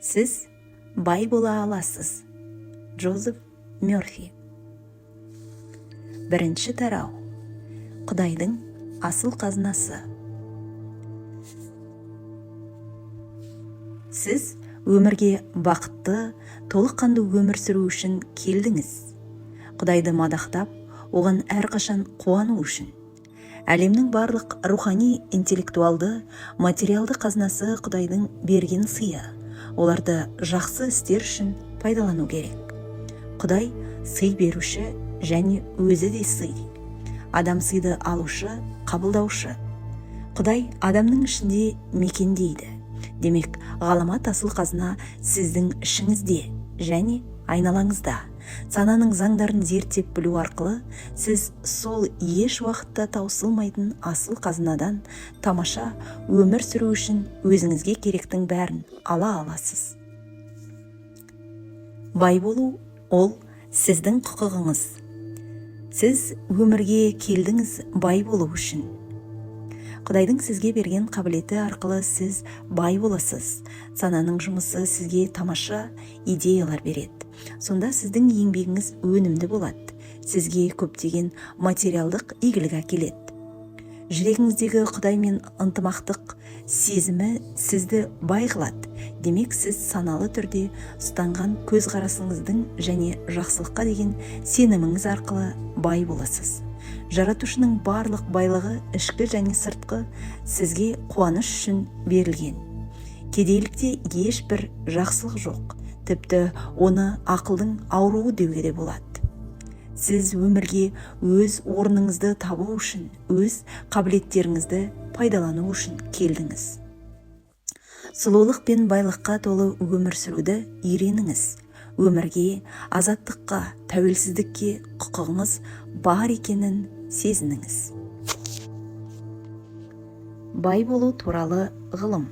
Сіз бай бола аласыз. Джозеф Мёрфи. Бірінші тарау. Құдайдың асыл қазынасы. Сіз өмірге бақытты, толыққанды өмір сүру үшін келдіңіз. Құдайды мадақтап, оған әрқашан қуану үшін. Әлемнің барлық рухани, интеллектуалды, материалды қазынасы Құдайдың берген сыйы. Оларды жақсы істер үшін пайдалану керек. Құдай сый беруші және өзі де сый. Адам сыйды алушы, қабылдаушы. Құдай адамның ішінде мекендейді. Демек, ғаламат асыл қазына сіздің ішіңізде және айналаңызда. Сананың заңдарын зерттеп білу арқылы сіз сол еш уақытта таусылмайтын асыл қазынадан тамаша өмір сүру үшін өзіңізге керектің бәрін ала аласыз. Бай болу ол сіздің құқығыңыз. Сіз өмірге келдіңіз бай болу үшін. Құдайдың сізге берген қабілеті арқылы сіз бай боласыз. Сананың жұмысы сізге тамаша идеялар береді. Сонда сіздің еңбегіңіз өнімді болады. Сізге көптеген материалдық игілік әкеледі. Жүрегіңіздегі Құдаймен ынтымақтық сезімі сізді бай қылады. Демек, сіз саналы түрде ұстанған көзқарасыңыздың және жақсылыққа деген сеніміңіз арқылы бай боласыз. Жаратушының барлық байлығы, ішкі және сыртқы, сізге қуаныш үшін берілген. Кедейлікте ешбір жақсылық жоқ, тіпті оны ақылдың ауруы деуге де болады. Сіз өмірге өз орныңызды табу үшін, өз қабілеттеріңізді пайдалану үшін келдіңіз. Сұлулық пен байлыққа толы өмір сүруді үйреніңіз. Өмірге, азаттыққа, тәуелсіздікке құқығыңыз бар екенін сезініңіз. Бай болу туралы ғылым.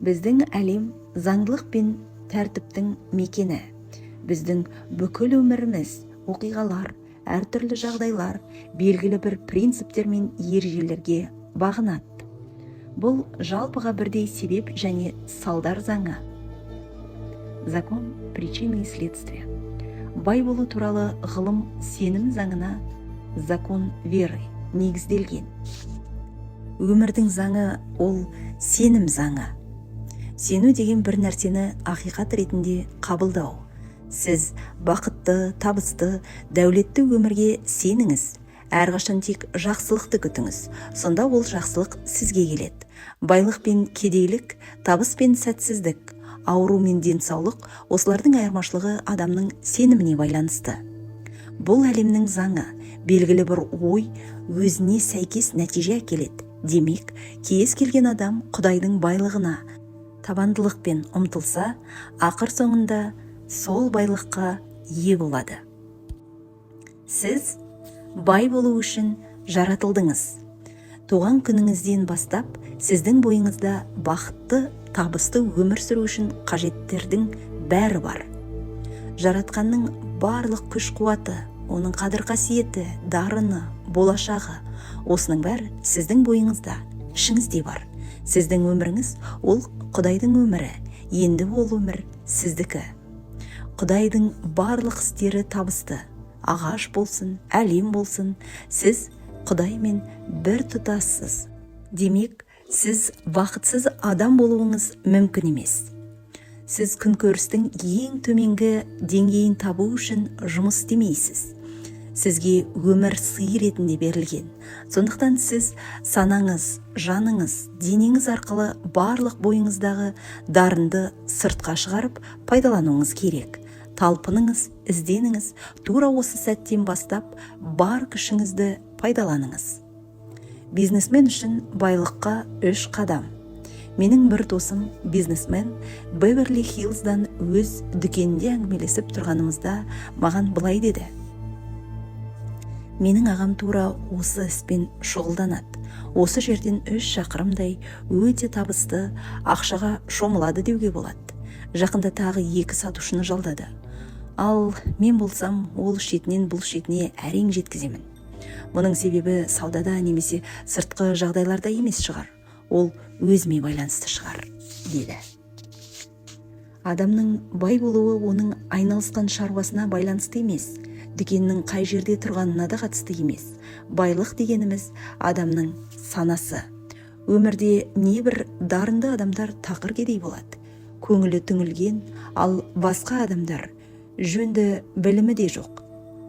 Біздің әлем заңдылық пен тәртіптің мекені. Біздің бүкіл өміріміз, оқиғалар, әртүрлі жағдайлар белгілі бір принциптер мен ережелерге бағынады. Бұл жалпыға бірдей себеп және салдар заңы. Закон причины и следствия. Бай болу туралы ғылым сенім заңына, закон веры, негізделген. Өмірдің заңы ол сенім заңы. Сену деген бір нәрсені ақиқат ретінде қабылдау. Сіз бақытты, табысты, дәулетті өмірге сеніңіз. Әрқашан тек жақсылықты күтіңіз. Сонда ол жақсылық сізге келеді. Байлық пен кедейлік, табыс пен сәтсіздік, ауру мен денсаулық – осылардың айырмашылығы адамның сеніміне байланысты. Бұл әлемнің заңы. Белгілі бір ой өзіне сәйкес нәтиже әкеледі. Демек, кез келген адам Құдайдың байлығына табандылықпен ұмтылса, ақыр соңында сол байлыққа ие болады. Сіз бай болу үшін жаратылдыңыз. Туған күніңізден бастап сіздің бойыңызда бақытты, табысты өмір сүру үшін қажеттердің бәрі бар. Жаратқанның барлық күш қуаты, оның қадір қасиеті, дарыны, болашағы – осының бәрі сіздің бойыңызда, ішіңізде бар. Сіздің өміріңіз ол Құдайдың өмірі. Енді ол өмір сіздікі. Құдайдың барлық істері табысты. Ағаш болсын, әлем болсын, сіз Құдаймен бір тұтассыз. Демек, сіз бақытсыз адам болуыңыз мүмкін емес. Сіз күнкөрістің ең төменгі деңгейін табу үшін жұмыс істемейсіз. Сізге өмір сый ретінде берілген. Сондықтан сіз санаңыз, жаныңыз, денеңіз арқылы барлық бойыңыздағы дарынды сыртқа шығарып пайдалануыңыз керек. Талпыныңыз, ізденіңіз. Тура осы сәттен бастап бар күшіңізді пайдаланыңыз. Бизнесмен үшін байлыққа үш қадам. Менің бір досым бизнесмен. Беверли Хиллздан өз дүкенінде әңгімелесіп тұрғанымызда маған былай деді: «Менің ағам тура осы іспен шұғылданады. Осы жерден 3 шақырымдай. Өте табысты, ақшаға шомылады деуге болады. Жақында тағы екі сатушыны жалдады. Ал мен болсам, ол шетінен бұл шетіне әрең жеткіземін. Мұның себебі саудада немесе сыртқы жағдайларда емес шығар, ол өзіме байланысты шығар», – деді. Адамның бай болуы оның айналысқан шаруасына байланысты емес, дүкеннің қай жерде тұрғанына да қатысты емес. Байлық дегеніміз – адамның санасы. Өмірде небір дарынды адамдар тақыр кедей болады, көңілі түңілген. Ал басқа адамдар жөнді білімі де жоқ,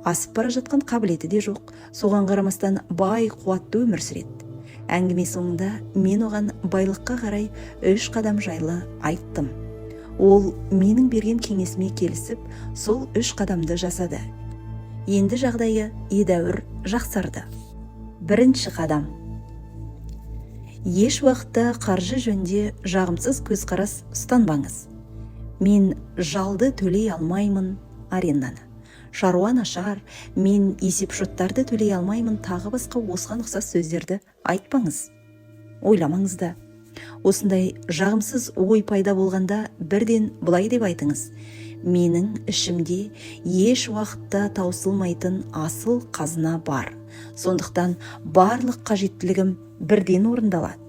асып бара жатқан қабілеті де жоқ, соған қарамастан бай, қуатты өмір сүреді. Әңгіме соңында мен оған байлыққа қарай үш қадам жайлы айттым. Ол менің берген кеңесіме келісіп, сол үш қадамды жасады. Енді жағдайы едәуір жақсарды. Бірінші қадам: еш уақытта қаржы жөнінде жағымсыз көзқарас ұстанбаңыз. Мен жалды төлей алмаймын, аренданы, шаруа нашар, мен есепшоттарды төлей алмаймын, тағы басқа осыған ұқсас сөздерді айтпаңыз, ойламаңыз да. Осындай жағымсыз ой пайда болғанда, бірден былай деп айтыңыз: «Менің ішімде еш уақытта таусылмайтын асыл қазына бар, сондықтан барлық қажеттілігім бірден орындалады».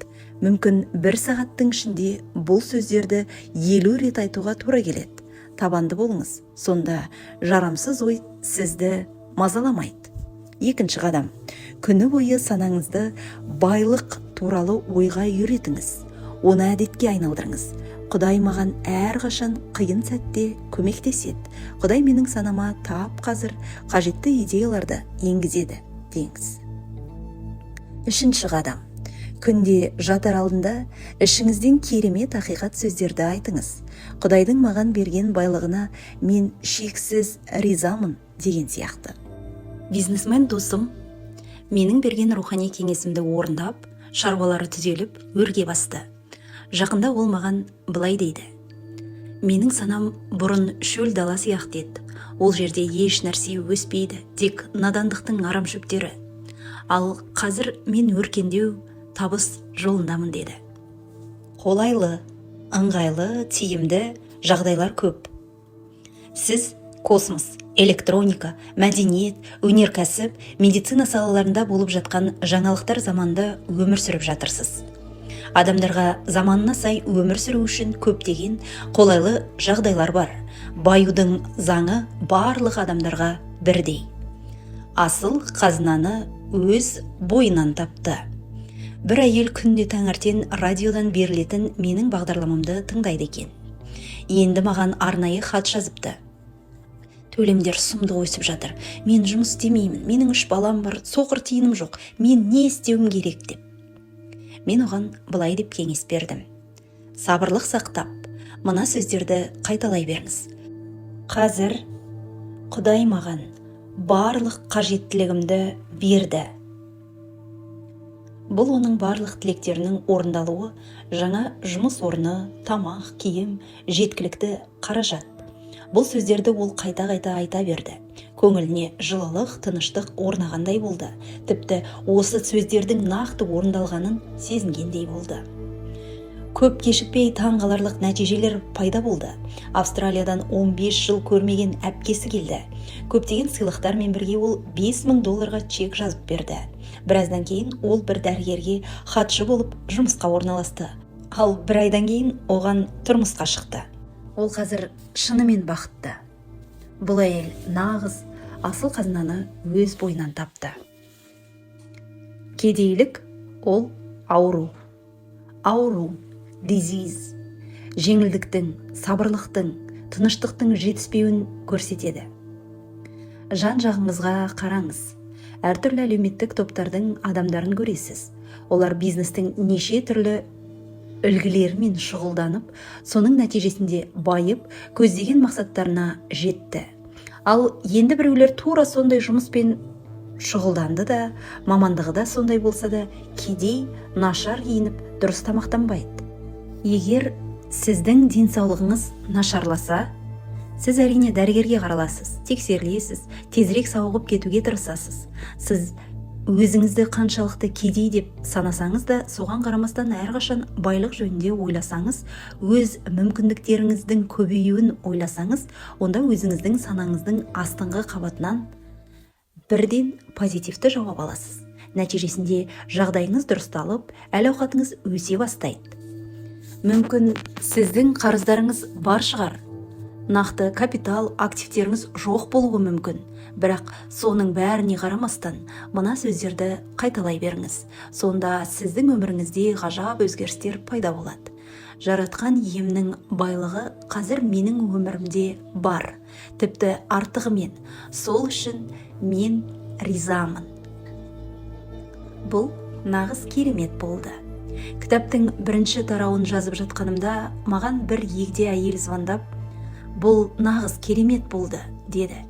Мүмкін, бір сағаттың ішінде бұл сөздерді 50 рет айтуға тура келеді. Табанды болыңыз, сонда жарамсыз ой сізді мазаламайды. Екінші қадам: күні бойы санаңызды байлық туралы ойға үйретіңіз, оны әдетке айналдырыңыз. «Құдай маған әрқашан қиын сәтте көмектеседі. Құдай менің санама тап қазір қажетті идеяларды енгізеді», – деңіз. Үшінші қадам: күнде жатар алдында ішіңізден керемет ақиқат сөздерді айтыңыз. «Құдайдың маған берген байлығына мен шексіз ризамын» деген сияқты. Бизнесмен досым менің берген рухани кеңесімді орындап, шаруалары түзеліп, өрге басты. Жақында ол маған былай дейді: «Менің санам бұрын шөл дала сияқты еді. Ол жерде еш нәрсе өспейді, тек надандықтың арам шөптері. Ал қазір мен өркендеу, табыс жолындамын», – деді. Қолайлы, ыңғайлы, тиімді жағдайлар көп. Сіз космос, электроника, мәдениет, өнеркәсіп, медицина салаларында болып жатқан жаңалықтар заманында өмір сүріп жатырсыз. Адамдарға заманына сай өмір сүру үшін көптеген қолайлы жағдайлар бар. Баюдың заңы барлық адамдарға бірдей. Асыл қазынаны өз бойынан тапты. Бір әйел күнде таңертең радиодан берілетін менің бағдарламамды тыңдайды екен. Енді маған арнайы хат жазыпты: «Төлемдер сұмдық өсіп жатыр, мен жұмыс істемеймін, менің үш балам бар, соқыр тиыным жоқ, мен не істеуім керек?» – деп. Мен оған былай деп кеңес бердім: «Сабырлық сақтап, мына сөздерді қайталай беріңіз: «Қазір Құдай маған барлық қажеттілігімді берді». Бұл оның барлық тілектерінің орындалуы: жаңа жұмыс орны, тамақ, киім, жеткілікті қаражат. Бұл сөздерді ол қайта-қайта айта берді. Көңіліне жылылық, тыныштық орнағандай болды. Тіпті осы сөздердің нақты орындалғанын сезінгендей болды. Көп кешікпей таңғаларлық нәтижелер пайда болды. Австралиядан 15 жыл көрмеген әпкесі келді. Көптеген сыйлықтармен бірге ол 5000 долларға чек жазып берді. Біраздан кейін ол бір дәрігерге хатшы болып жұмысқа орналасты. Ал бір айдан кейін оған тұрмысқа шықты. Ол қазір шынымен бақытты. Бұл әйел нағыз асыл қазынаны өз бойынан тапты. Кедейлік – ол ауру. Ауру, disease, жеңілдіктің, сабырлықтың, тыныштықтың жетіспеуін көрсетеді. Жан жағыңызға қараңыз. Әртүрлі әлеуметтік топтардың адамдарын көресіз. Олар бизнестің неше түрлі үлгілерімен шұғылданып, соның нәтижесінде байып, көздеген мақсаттарына жетті. Ал енді біреулер тура сондай жұмыспен шұғылданды да, мамандығы да сондай болса да, кедей, нашар киініп, дұрыс тамақтанбайды. Егер сіздің денсаулығыңыз нашарласа, сіз, әрине, дәрігерге қараласыз, тексерілесіз, тезірек сауығып кетуге тырысасыз. Сіз өзіңізді қаншалықты кедей деп санасаңыз да, соған қарамастан әрқашан байлық жөнінде ойласаңыз, өз мүмкіндіктеріңіздің көбеюін ойласаңыз, онда өзіңіздің санаңыздың астыңғы қабатынан бірден позитивті жауап аласыз. Нәтижесінде жағдайыңыз дұрысталып, әл ауқатыңыз өсе бастайды. Мүмкін, сіздің қарыздарыңыз бар шығар, нақты капитал активтеріңіз жоқ болуы мүмкін, бірақ соның бәріне қарамастан мына сөздерді қайталай беріңіз. Сонда сіздің өміріңізде ғажап өзгерістер пайда болады. Жаратқан Иемнің байлығы қазір менің өмірімде бар, тіпті артығымен. Сол үшін мен ризамын. Бұл нағыз керемет болды. Кітаптың бірінші тарауын жазып жатқанымда маған бір егде әйел звондап, «Бұл нағыз керемет болды», – деді.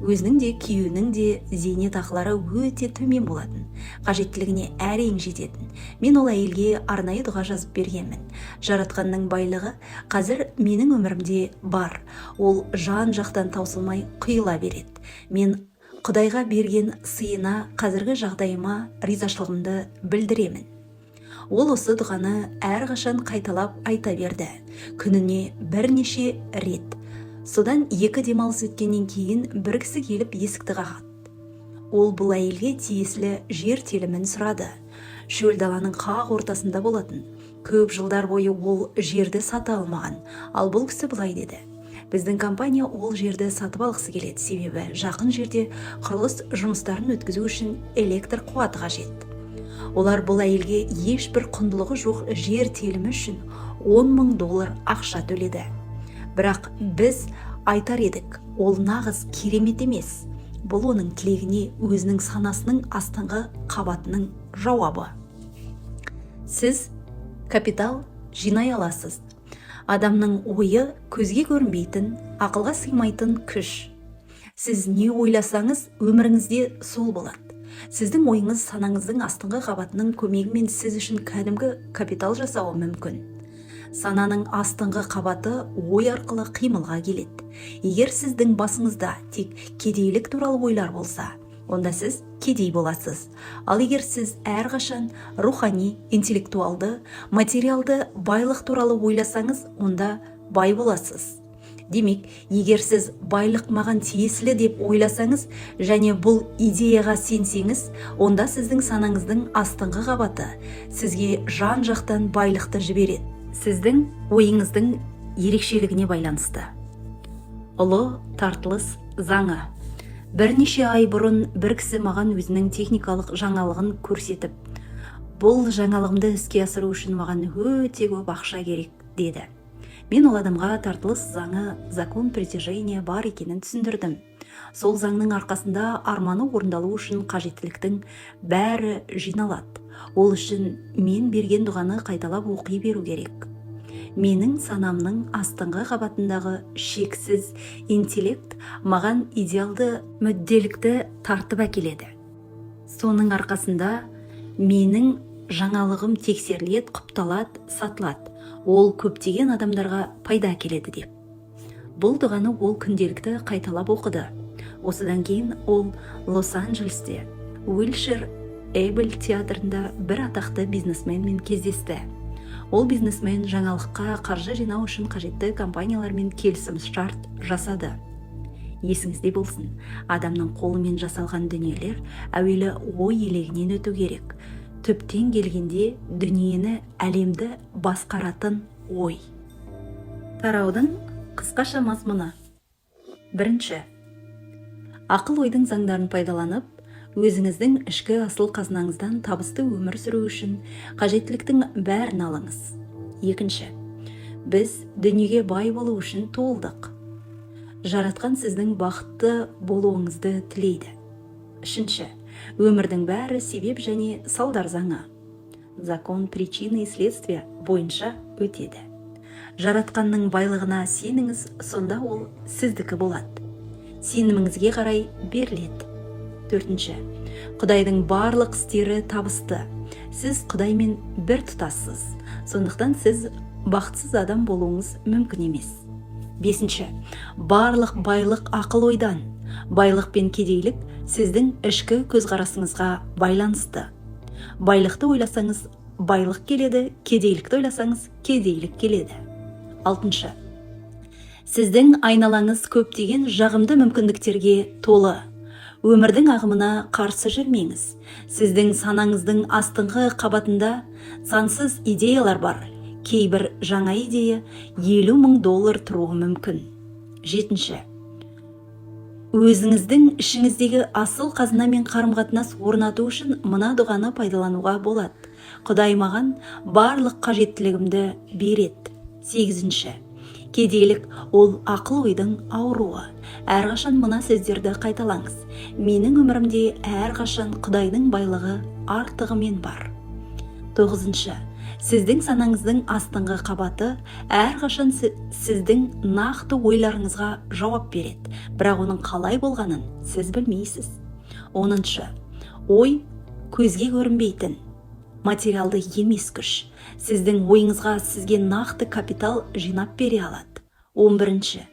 Өзінің де, күйеуінің де зейнетақылары өте төмен болатын, қажеттілігіне әрең жететін. Мен ол әйелге арнайы дұға жазып бергенмін. Жаратқанның байлығы қазір менің өмірімде бар, ол жан жақтан таусылмай құйыла береді. Мен Құдайға берген сыйына, қазіргі жағдайыма ризашылығымды білдіремін. Ол осы дұғаны әрқашан қайталап айта берді, күніне бірнеше рет. Содан екі демалыс өткеннен кейін бір кісі келіп есікті қағады. Ол бұл әйелге тиесілі жер телімін сұрады. Шөл даланың қақ ортасында болатын. Көп жылдар бойы ол жерді сата алмаған. Ал бұл кісі былай деді: «Біздің компания ол жерді сатып алғысы келеді, себебі жақын жерде құрылыс жұмыстарын өткізу үшін электр қуаты қажет». Олар бұл әйелге ешбір құндылығы жоқ жер телімі үшін 10 мың доллар ақша төледі. Бірақ біз айтар едік, ол нағыз керемет емес. Бұл оның тілегіне өзінің санасының астыңғы қабатының жауабы. Сіз капитал жинай аласыз. Адамның ойы – көзге көрінбейтін, ақылға сыймайтын күш. Сіз не ойласаңыз, өміріңізде сол болады. Сіздің ойыңыз санаңыздың астыңғы қабатының көмегімен сіз үшін кәдімгі капитал жасауы мүмкін. Сананың астыңғы қабаты ой арқылы қимылға келеді. Егер сіздің басыңызда тек кедейлік туралы ойлар болса, онда сіз кедей боласыз. Ал егер сіз әрқашан рухани, интеллектуалды, материалды байлық туралы ойласаңыз, онда бай боласыз. Демек, егер сіз «байлық маған тиесілі» деп ойласаңыз және бұл идеяға сенсеңіз, онда сіздің санаңыздың астыңғы қабаты сізге жан жақтан байлықты жібереді, сіздің ойыңыздың ерекшелігіне байланысты. Ұлы тартылыс заңы. Бірнеше ай бұрын бір кісі маған өзінің техникалық жаңалығын көрсетіп, «Бұл жаңалығымды іске асыру үшін маған өте көп ақша керек», – деді. Мен ол адамға тартылыс заңы, закон притяжения бар екенін түсіндірдім. Сол заңның арқасында арманы орындалу үшін қажеттіліктің бәрі жиналады. Ол үшін мен берген дұғаны қайталап оқи беру керек. «Менің санамның астыңғы қабатындағы шексіз интеллект маған идеалды мүдделікті тартып әкеледі. Соның арқасында менің жаңалығым тексеріледі, құпталады, сатылады, ол көптеген адамдарға пайда әкеледі», – деп. Бұл дұғаны ол күнделікті қайталап оқыды. Осыдан кейін ол Лос-Анджелесте Уилшир Эбель театрында бір атақты бизнесменмен кездесті. Ол бизнесмен жаңалыққа қаржы жинау үшін қажетті компаниялармен келісім шарт жасады. Есіңізде болсын, адамның қолымен жасалған дүниелер әуелі ой елегінен өту керек. Түптен келгенде, дүниені, әлемді басқаратын – ой. Тараудың қысқаша мазмұны. Бірінші, ақыл ойдың заңдарын пайдаланып, өзіңіздің ішкі асыл қазынаңыздан табысты өмір сүру үшін қажеттіліктің бәрін алыңыз. Екінші, біз дүниеге бай болу үшін туылдық. Жаратқан сіздің бақытты болуыңызды тілейді. Үшінші, өмірдің бәрі себеп және салдар заңы, закон причины и следствия бойынша өтеді. Жаратқанның байлығына сеніңіз, сонда ол сіздікі болады, сеніміңізге қарай беріледі. Төртінші, Құдайдың барлық істері табысты. Сіз Құдаймен бір тұтассыз, сондықтан сіз бақытсыз адам болуыңыз мүмкін емес. Бесінші, барлық байлық ақыл ойдан. Байлық пен кедейлік сіздің ішкі көзқарасыңызға байланысты. Байлықты ойласаңыз, байлық келеді, кедейлікті ойласаңыз, кедейлік келеді. Алтыншы, сіздің айналаңыз көптеген жағымды мүмкіндіктерге толы. Өмірдің ағымына қарсы жүрмеңіз. Сіздің санаңыздың астыңғы қабатында сансыз идеялар бар. Кейбір жаңа идея 50 000 доллар тұруы мүмкін. Жетінші, өзіңіздің ішіңіздегі асыл қазынамен қарым-қатынас орнату үшін мына дұғаны пайдалануға болады: «Құдай маған барлық қажеттілігімді береді». Сегізінші, кедейлік – ол ақыл ойдың ауруы. Әрқашан мына сөздерді қайталаңыз: «Менің өмірімде әрқашан Құдайдың байлығы артығымен бар». Тоғызыншы, сіздің санаңыздың астыңғы қабаты әрқашан сіздің нақты ойларыңызға жауап береді, бірақ оның қалай болғанын сіз білмейсіз. 10-шы, ой – көзге көрінбейтін материалды емес күш. Сіздің ойыңызға сізге нақты капитал жинап бере алады. 11-ші,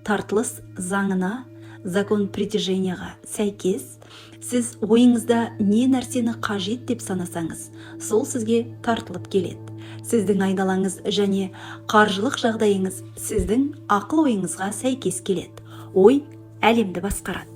тартылыс заңына, закон притяжения ға сәйкес, сіз ойыңызда не нәрсені қажет деп санасаңыз, сол сізге тартылып келеді. Сіздің айналаңыз және қаржылық жағдайыңыз сіздің ақыл ойыңызға сәйкес келеді. Ой әлемді басқарады.